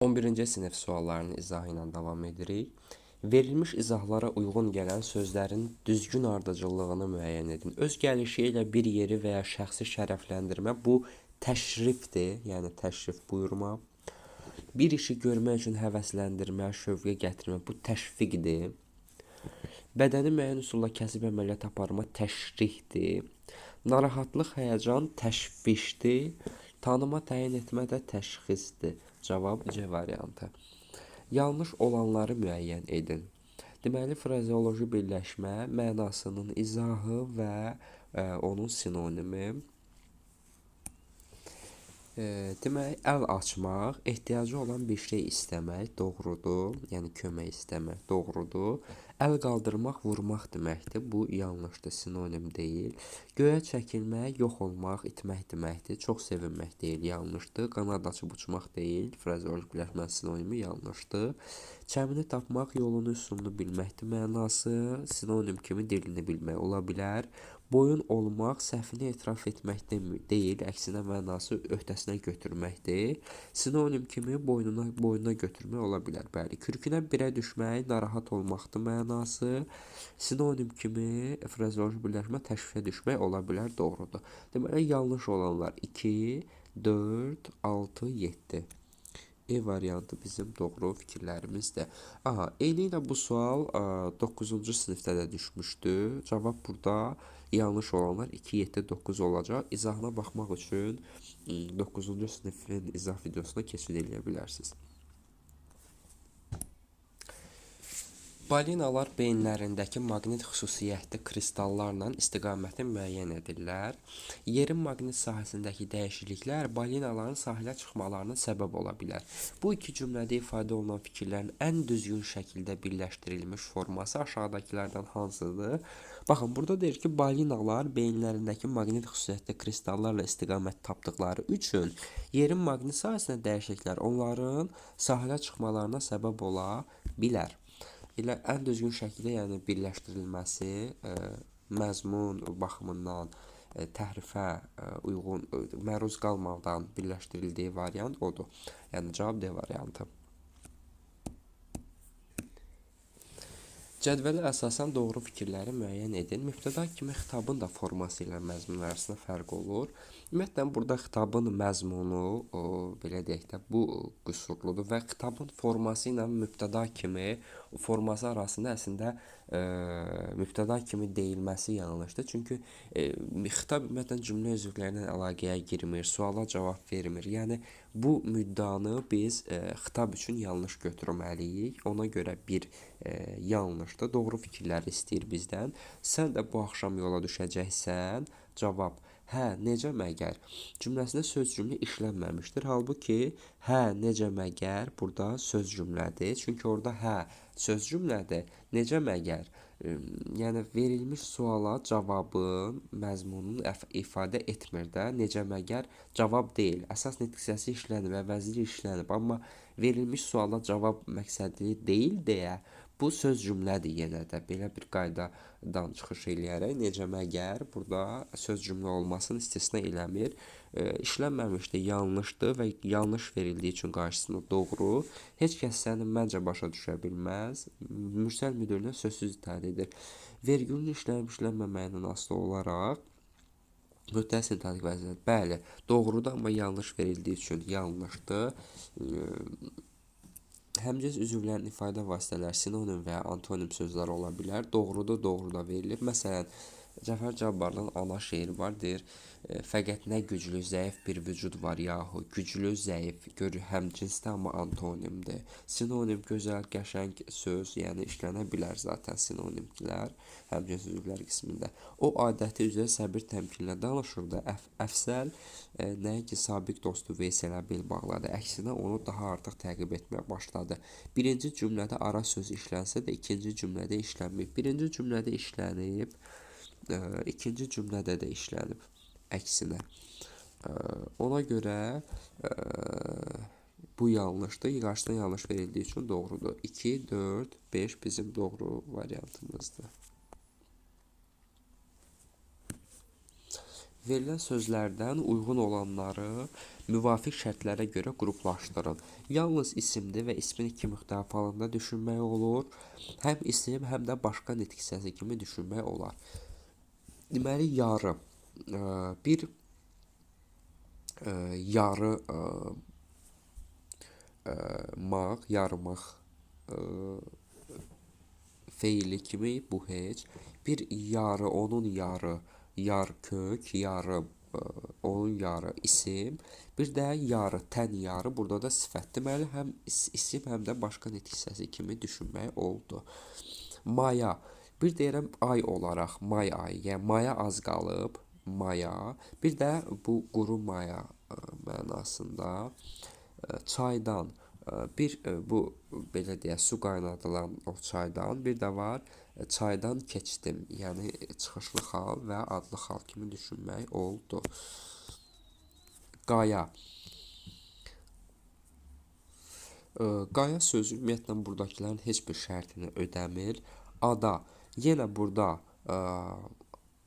11-ci sinif suallarının izahı ilə davam edirik. Verilmiş izahlara uyğun gələn sözlərin düzgün ardıcıllığını müəyyən edin. Öz gəlişi ilə bir yeri və ya şəxsi şərəfləndirmə bu təşrifdir, yəni təşrif buyurma. Bir işi görmək üçün həvəsləndirmə, şövqə gətirmə bu təşviqdir. Bədəni müəyyən üsulla kəsib əməliyyat aparma təşrihdir. Narahatlıq, həyəcan təşvişdir. Tanıma, təyin etmə də təşxisdir. Cavab C variantı. Yanlış olanları müəyyən edin. Deməli, frazeoloji birləşmə mənasının izahı və onun sinonimi. Demək, əl açmaq, ehtiyacı olan bir şey istəmək doğrudur, yəni kömək istəmək doğrudur. Əl qaldırmaq, vurmaq deməkdir. Bu yanlışdır, sinonim deyil. Göyə çəkilmək, yox olmaq, itmək deməkdir. Çox sevinmək deyil, yanlışdır. Qanad açıb uçmaq deyil, frazeoloji birləşmənin sinonimi yanlışdır. Çəmini tapmaq, yolunu, üsulunu bilməkdir mənası. Sinonim kimi dilini bilmək ola bilər. Boyun olmaq, səhvini etiraf etmək deyil, əksinə mənası öhdəsinə götürməkdir. Sinonim kimi boynuna götürmək ola bilər. Bəli, kürkünə birə düşmək, narahat olmaqdır mənası. Sinonim kimi frazeoloji birləşmə təşvişə düşmək ola bilər, doğrudur. Deməli, yanlış olanlar 2, 4, 6, 7. E variantı bizim doğru fikirlərimizdir. Aha, eyni ilə bu sual 9-cu sinifdə də düşmüşdü. Cavab burada yanlış olanlar 2, 7, 9 olacaq. İzahına baxmaq üçün 9-cu sinifin izah videosuna keçid eləyə bilərsiniz. Balinalar beyinlərindəki maqnit xüsusiyyətli kristallarla istiqaməti müəyyən edirlər. Yerin maqnit sahəsindəki dəyişikliklər balinaların sahilə çıxmalarına səbəb ola bilər. Bu iki cümlədə ifadə olunan fikirlərin ən düzgün şəkildə birləşdirilmiş forması aşağıdakılardan hansıdır? Baxın, burada deyir ki, balinalar beyinlərindəki maqnit xüsusiyyətli kristallarla istiqamət tapdıqları üçün yerin maqnit sahəsində dəyişikliklər onların sahilə çıxmalarına səbəb ola bilər. Elə ən düzgün şəkildə, yəni birləşdirilməsi məzmun baxımından təhrifə uyğun, məruz qalmadan birləşdirildiyi variant odur. Yəni cavab D variantı. Cədvələ əsasən doğru fikirləri müəyyən edin. Mübtəda kimi xitabın da forması ilə məzmun arasında fərq olur. Ümumiyyətlə, burada xitabın məzmunu, belə deyək də, bu qüsurludur və xitabın forması ilə mübtəda kimi forması arasında əslində mübtəda kimi deyilməsi yanlışdır. Çünki xitab ümumiyyətlə cümlə üzvləri ilə əlaqəyə girmir, suala cavab vermir. Yəni bu müddanı biz xitab üçün yanlış götürməliyik. Ona görə bir yanlışdır. Doğru fikirləri istəyir bizdən. Sən də bu axşam yola düşəcəksən. Cavab: hə, necə məgər cümləsində söz cümlə işlənməmişdir. Halbuki hə, necə məgər burada söz cümlədir. Çünki orada hə söz cümlədir. Necə məgər, yəni verilmiş suala cavabın məzmununu ifadə etmir də. Necə məgər cavab deyil. Əsas nitq hissəsi işlənib, əvəzli işlənib, amma verilmiş suala cavab məqsədli deyil deyə bu söz cümlədir yenə də. Belə bir qaydadan çıxış eləyərək necə məgər burada söz cümlə olmasını istisna eləmir. İşlənməmişdir, yanlışdır və yanlış verildiyi üçün qarşısında doğru. Heç kəs səni məncə başa düşə bilməz. Mürsəl müdirinə sözsüz itaət edir. Vergülün işlənib işlənməməyindən asılı olaraq mütləq sintaktik vəziyyət. Bəli, doğrudur, amma yanlış verildiyi üçün yanlışdır. Həmcins üzvlərin ifadə vasitələri sinonim və ya antonim sözlər ola bilər. Doğrudur, doğru da verilib. Məsələn, Cəfər Cabbarlı'nın ana şeiri var, deyir, fəqət nə güclü, zəif bir vücud var yahu. Güclü, zəif, gör, həmcinsdə, amma antonimdir. Sinonim, gözəl, qəşəng söz, yəni işlənə bilər zaten sinonimlər həmcins üzvlər qismində. O adəti üzrə səbir təmkinlə danışırdı. Əfsəl nəinki sabiq dostu Veyselə bel bağladı, əksinə onu daha artıq təqib etməyə başladı. Birinci cümlədə ara söz işlənsə də ikinci cümlədə işlənməyib. Birinci cümlədə işlənib, ikinci cümlədə də işlənib əksinə. Ona görə bu yanlışdır. Qarşısına yanlış verildiyi üçün doğrudur. 2, 4, 5 bizim doğru variantımızdır. Verilən sözlərdən uyğun olanları müvafiq şərtlərə görə qruplaşdırın. Yalnız isimdir və ismin iki müxtəlif halında düşünmək olur. Həm isim, həm də başqa nitq hissəsi kimi düşünmək olar. Deməli, yarı. Bir yarı maq, yarımaq feili kimi bu heç. Bir yarı, onun yarı, yar kök, yarı, onun yarı isim. Bir də yarı, tən yarı, burada da sifət. Deməli, həm isim, həm də başqa nitq hissəsi kimi düşünmək oldu. Maya. Bir deyirəm ay olaraq, may ayı, yəni maya az qalıb, maya. Bir də bu quru maya mənasında. Çaydan, bir bu belə deyək, su qaynadılan o çaydan, bir də var çaydan keçdim, yəni çıxışlı xal və adlı xal kimi düşünmək oldu. Qaya. Qaya sözü ümumiyyətlə buradakıların heç bir şərtini ödəmir. Ada. Yenə burada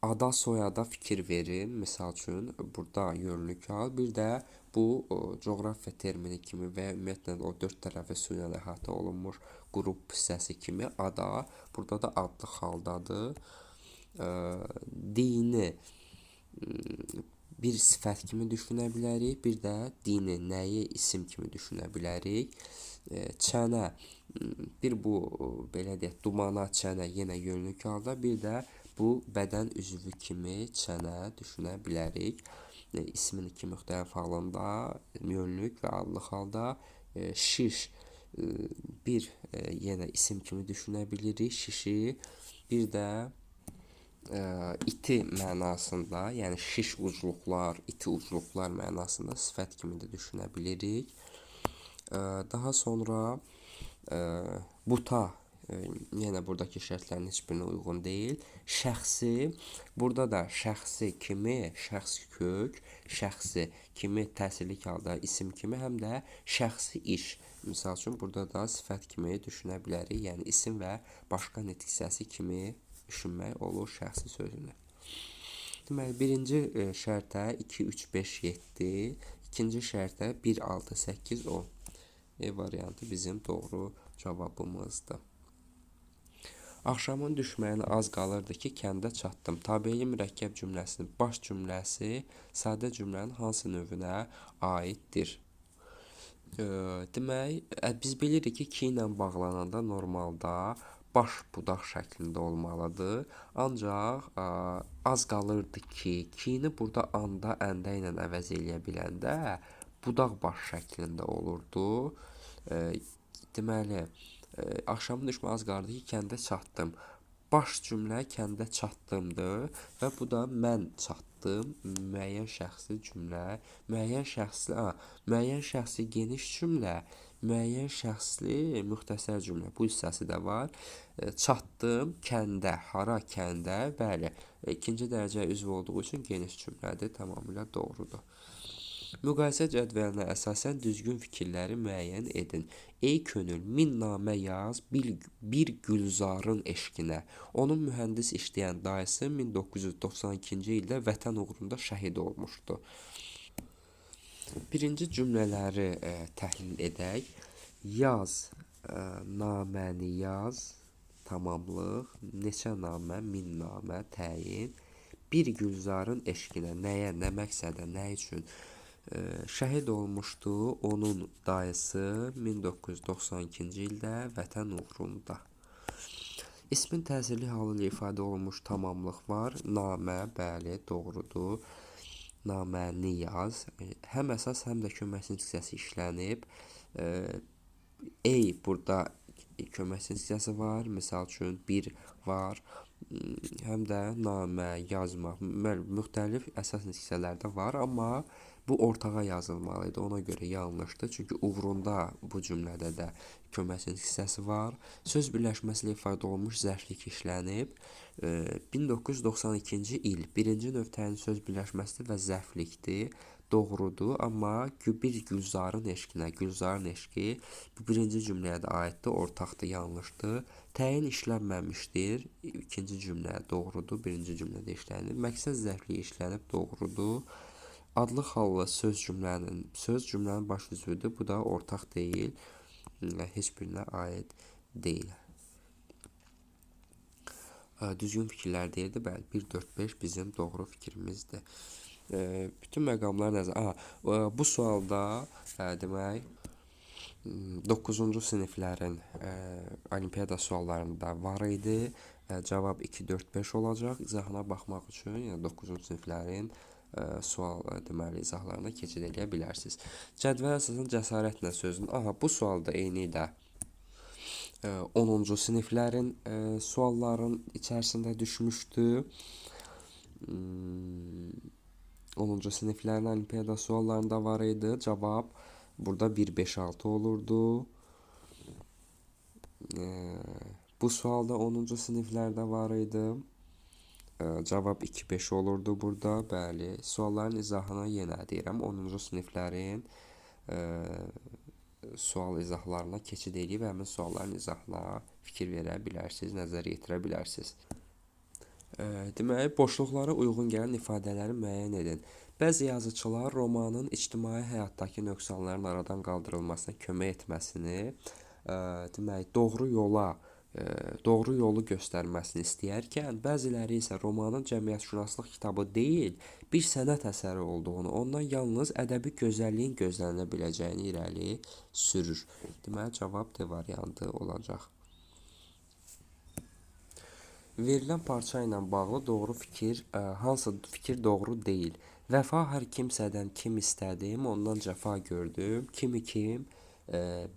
ada soyada fikir verin. Misal üçün, burada yönlük hal. Bir də bu coğrafiya termini kimi və ya ümumiyyətlə o dörd tərəfi su ilə əhatə olunmuş qrup hissəsi kimi ada. Burada da adlı haldadır. Dini bir sifət kimi düşünə bilərik. Bir də dini, nəyi isim kimi düşünə bilərik. Çənə, bir bu, belə deyək, dumana çənə yenə yönlük halda. Bir də bu bədən üzvü kimi çənə düşünə bilərik. İsmin iki müxtəlif halında, yönlük və adlı halda. Şiş, bir yenə isim kimi düşünə bilirik şişi. Bir də iti mənasında, yəni şiş ucluqlar, iti ucluqlar mənasında sifət kimi də düşünə bilirik. Daha sonra buta, yenə buradakı şərtlərin heç birinə uyğun deyil. Şəxsi, burada da şəxsi kimi, şəxs kök, şəxsi kimi təsirlik halda isim kimi, həm də şəxsi iş. Misal üçün, burada da sifət kimi düşünə bilərik. Yəni isim və başqa nitq hissəsi kimi düşünmək olur şəxsi sözünü. Deməli, birinci şərtə 2, 3, 5, 7, ikinci şərtə 1, 6, 8, 10. E variantı bizim doğru cavabımızdır. Axşamın düşməyinə az qalırdı ki, kəndə çatdım. Tabeili mürəkkəb cümləsinin baş cümləsi sadə cümlənin hansı növünə aiddir? Demək, biz bilirik ki, ki ilə bağlananda normalda baş budaq şəklində olmalıdır. Ancaq az qalırdı ki, kini burada anda, əndə ilə əvəz eləyə biləndə budaq baş şəklində olurdu. Deməli, axşamın düşmə az qalırdı ki, kəndə çatdım. Baş cümlə kəndə çatdımdır və bu da mən çatdım. Müəyyən şəxsli cümlə, müəyyən şəxsli, müəyyən şəxsli geniş cümlə, müəyyən şəxsli müxtəsər cümlə. Bu hissəsi də var. Çatdım kəndə, hara kəndə? Bəli, ikinci dərəcə üzv olduğu üçün geniş cümlədir, tamamilə doğrudur. Müqayisə cədvəlinə əsasən düzgün fikirləri müəyyən edin. Ey könül, min namə yaz bir Gülzarın eşqinə. Onun mühəndis işləyən dayısı 1992-ci ildə vətən uğrunda şəhid olmuşdu. Birinci cümlələri təhlil edək. Yaz, naməni yaz, tamamlıq, neçə namə, min namə, təyin. Bir Gülzarın eşqinə, nəyə, nə məqsədə, nə üçün? Şəhid olmuşdu onun dayısı 1992-ci ildə vətən uğrunda. İsmin təsirli halı ilə ifadə olunmuş tamamlıq var. Namə, bəli, doğrudur. Naməni yaz. Həm əsas, həm də köməkçi hissəsi işlənib. Ey, burada köməkçi hissəsi var. Misal üçün, bir var. Həm də namə, yazmaq, müxtəlif əsas hissələrdə var, amma bu ortağa yazılmalı idi. Ona görə yanlışdır. Çünki uğrunda bu cümlədə də köməkçi hissəsi var. Söz birləşməsi ilə ifadə olunmuş zərflik işlənib. 1992-ci il birinci növ təyin söz birləşməsidir və zərflikdir. Doğrudur, amma bir Gülzarın eşqinə, Gülzarın eşqi bu birinci cümləyə də aiddir, ortaqdır, yanlışdır. Təyin işlənməmişdir. İkinci cümlə doğrudur, birinci cümlədə işlənib. Məqsəd zərfliyi işlənib, doğrudur. Adlı hallı söz cümlənin baş üzvüdür. Bu da ortaq deyil, heç birinə aid deyil. Düzgün fikirlər deyirdi. Bəli, 1, 4, 5 bizim doğru fikrimizdir. Bütün məqamlar nəzər. Bu sualda demək 9-cu siniflərin olimpiyada suallarında var idi. Cavab 2, 4, 5 olacaq. İzahına baxmaq üçün, yəni 9-cu siniflərin sual deməli izahlarına keçid eləyə bilərsiniz. Cədvəl əsasən cəsarətlə sözün. Bu sualda eyni ilə 10-cu siniflərin sualların içərisində düşmüşdü. 10-cu siniflərin olimpiyada suallarında var idi. Cavab burada 1, 5, 6 olurdu. Bu sualda 10-cu siniflərdə var idi. Cavab 2, 5 olurdu burada. Bəli, sualların izahına yenə deyirəm. 10-cu siniflərin sual izahlarına keçid eləyib həmin sualların izahına fikir verə bilərsiniz, nəzər yetirə bilərsiniz. Deməli, boşluqlara uyğun gələn ifadələri müəyyən edin. Bəzi yazıçılar romanın ictimai həyatdakı nöqsanların aradan qaldırılmasına kömək etməsini, deməli, doğru yolu göstərməsini istəyərkən, bəziləri isə romanın cəmiyyətşünaslıq kitabı deyil, bir sənət əsəri olduğunu, ondan yalnız ədəbi gözəlliyin gözlənilə biləcəyini irəli sürür. Deməli, cavab D variantı olacaq. Verilən parça ilə bağlı doğru fikir, hansı fikir doğru deyil? Vəfa hər kimsədən kim istədim, ondan cəfa gördüm. Kimi kim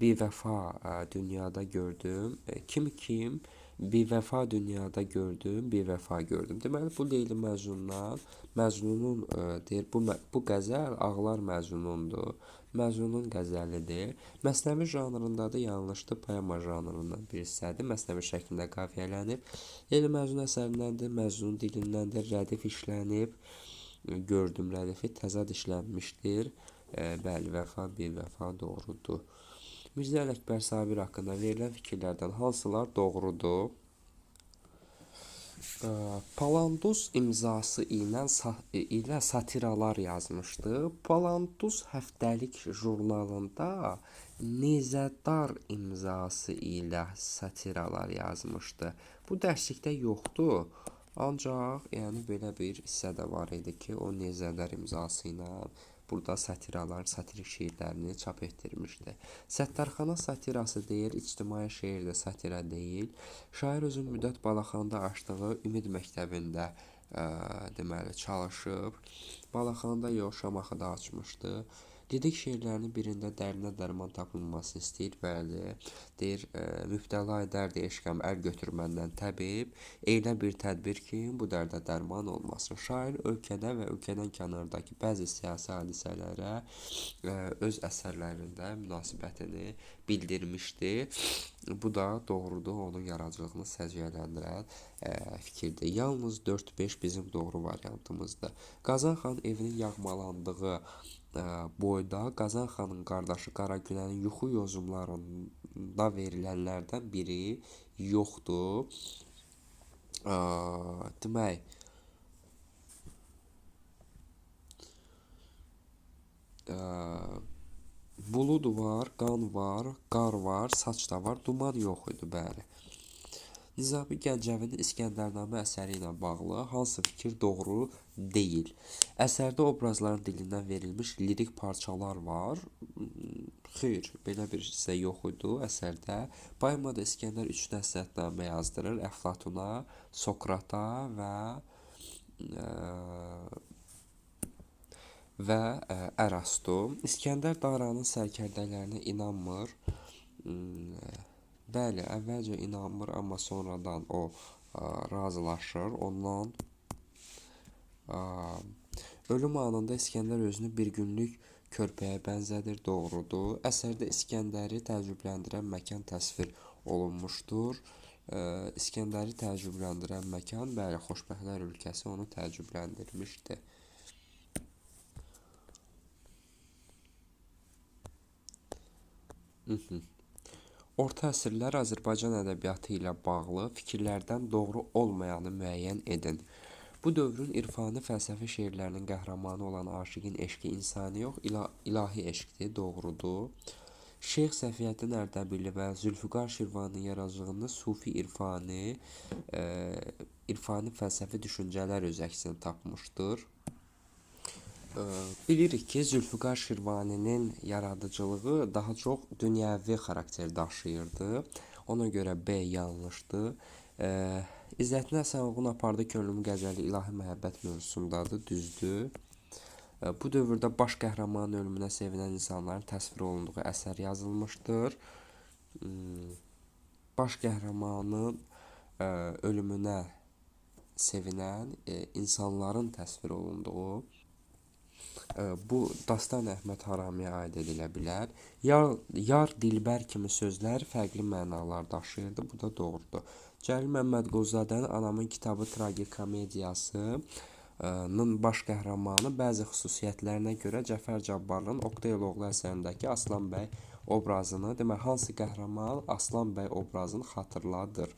bir vəfa dünyada gördüm. Kimi kim bir vəfa dünyada gördüm, bir vəfa gördüm. Deməli, bu Leyli Məcnundan, Məcnunun deyir, bu qəzəl Ağlar Məcnunundur. Məcnunun qəzəlidir. Məsnəvi janrındadır, yanlışdır. Poema janrından bir hissədir. Məsnəvi şəklində qafiyələnib. Leyli Məcnun əsərindəndir, Məcnun dilindəndir, rədif işlənib. Gördüm rədifi təzad işlənmişdir. Bəli, vəfa bir vəfa doğrudur. Mirzə Ələkbər Sabir haqqında verilən fikirlərdən hansılar doğrudur? Palanduz imzası ilə satiralar yazmışdı. Palanduz həftəlik jurnalında Nizədar imzası ilə satiralar yazmışdı. Bu dərslikdə yoxdur. Ancaq yəni belə bir hissə də var idi ki, o Nizədar imzası ilə burada satiralar, satirik şeirlərini çap etdirmişdi. Səttarxana satirası deyil, ictimai şeir də satira deyil. Şair uzun müddət Balaxanada açdığı Ümid məktəbində deməli çalışıb. Balaxanada yox, Şamaxıda açmışdı. Lirik şeirlərinin birində dərdinə dərman tapılmasını istəyir, bəli. Deyir, mübtəla edərdi eşqəm, əl götür məndən təbib, eylə bir tədbir ki, bu dərdə dərman olmasın. Şair ölkədə və ölkədən kənardakı bəzi siyasi hadisələrə öz əsərlərində münasibətini bildirmişdi. Bu da doğrudur, onun yaradıcılığını səciyyələndirən fikirdir. Yalnız 4-5 bizim doğru variantımızdır. Qazan xan evinin yağmalandığı boyda Qazan xanın qardaşı Qaragülənin yuxu yozumlarında verilənlərdən biri yoxdur. Demək, bulud var, qan var, qar var, saç da var, duman yox idi, bəli. Nizami Gəncəvinin İskəndərnamə əsəri ilə bağlı hansı fikir doğru deyil? Əsərdə obrazların dilindən verilmiş lirik parçalar var. Xeyr, belə bir hissə yox idi əsərdə. Poemada İskəndər 3 nəsihətnamə yazdırır. Əflatuna, Sokrata və Ərastu. İskəndər Daranın sərkərdələrinə inanmır. Bəli, əvvəlcə inanmır, amma sonradan o razılaşır. Ondan ölüm anında İskəndər özünü bir günlük körpəyə bənzədir, doğrudur. Əsərdə İskəndəri təəccübləndirən məkan təsvir olunmuşdur. İskəndəri təəccübləndirən məkan, bəli, Xoşbəxtlər ölkəsi onu təəccübləndirmişdi. Orta əsrlər Azərbaycan ədəbiyyatı ilə bağlı fikirlərdən doğru olmayanı müəyyən edin. Bu dövrün irfani fəlsəfi şeirlərinin qəhrəmanı olan aşiqin eşqi insani yox, ilahi eşqdir, doğrudur. Şeyx Səfiyyəddin Ərdəbili və Zülfüqar Şirvaninin yaradıcılığında sufi irfani, irfani fəlsəfi düşüncələr öz əksini tapmışdır. Bilirik ki, Zülfüqar Şirvaninin yaradıcılığı daha çox dünyəvi xarakter daşıyırdı. Ona görə B yanlışdır. İzzəddin Həsənoğlunun Apardı Könlümü qəzəli ilahi məhəbbət mövzusundadır, düzdür. Bu dövrdə baş qəhrəmanın ölümünə sevinən insanların təsvir olunduğu əsər yazılmışdır. Baş qəhrəmanın ölümünə sevinən insanların təsvir olunduğu bu dastan Əhməd Haramiyə aid edilə bilər. Yar, dilbər kimi sözlər fərqli mənalar daşıyırdı. Bu da doğrudur. Cəlil Məmmədquluzadənin Anamın kitabı tragikomediyasının baş qəhrəmanı bəzi xüsusiyyətlərinə görə Cəfər Cabbarlının Oqtay Eloğlu əsərindəki Aslan bəy obrazını, demək, hansı qəhrəman Aslan bəy obrazını xatırladır?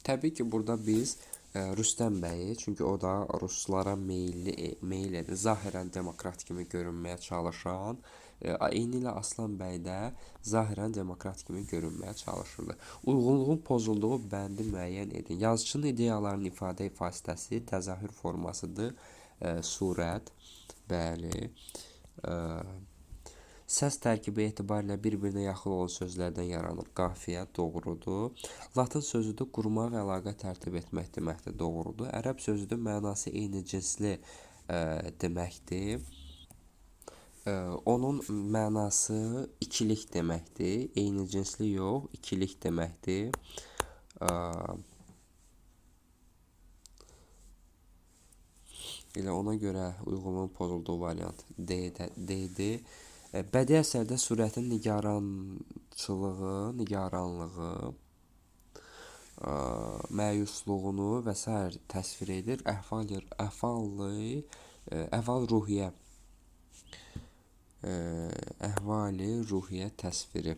Təbii ki, burada biz Rüstəm bəyi, çünki o da ruslara meyil edir, zahirən demokrat kimi görünməyə çalışan, eynilə Aslan bəy də zahirən demokrat kimi görünməyə çalışırdı. Uyğunluğun pozulduğu bəndi müəyyən edin. Yazıçının ideyalarının ifadə vasitəsi təzahür formasıdır. Surət, bəli. Səs tərkibi etibarilə bir-birinə yaxın olan sözlərdən yaranır. Qafiyə doğrudur. Latın sözüdür, qurmaq, əlaqə tərtib etmək deməkdir, doğrudur. Ərəb sözüdür, mənası eyni cinsli deməkdir. Onun mənası ikilik deməkdir. Eyni cinsli yox, ikilik deməkdir. Elə ona görə uyğunluğun pozulduğu variant D-dir. Bədii əsərdə surətin nigarançılığı, nigaranlığı, məyusluğunu və sair təsvir edir. Əhval-ruhiyyə, əhvali-ruhiyyə təsviri.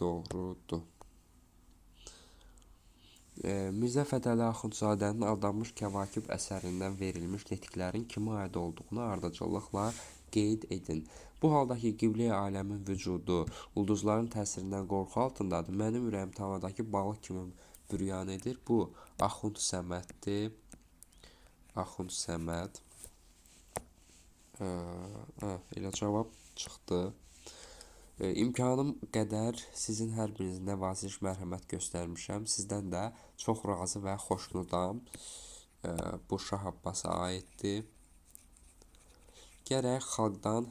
Doğrudur. Mirzə Fətəli Axundzadənin Aldanmış Kəvakib əsərindən verilmiş nitqlərin kimə aid olduğunu ardıcıllıqla qeyd edin. Bu halda ki, qibləyi aləmin vücudu ulduzların təsirindən qorxu altındadır. Mənim ürəyim tavadakı balıq kimi büryan edir. Bu, Axund Səməddir. Axund Səməd. Elə cavab çıxdı. İmkanım qədər sizin hər birinizə nəvaziş, mərhəmət göstərmişəm. Sizdən də çox razı və xoşnudam. Bu, Şah Abbasa aiddir. Gərək xalqdan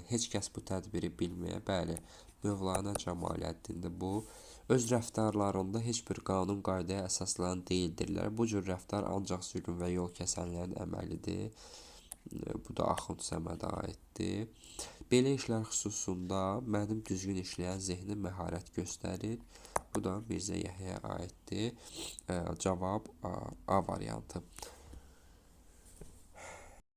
heç kəs bu tədbiri bilməyə. Bəli, Mövlana Cəmaləddindir bu. Öz rəftarlarında heç bir qanun qaydaya əsaslanan deyildirlər. Bu cür rəftar ancaq zülm və yol kəsənlərin əməlidir. Bu da Axund Səmədə aiddir. Belə işlər xüsusunda mənim düzgün işləyən zehnim məharət göstərir. Bu da Mirzə Yəhyaya aiddir. Cavab A variantı.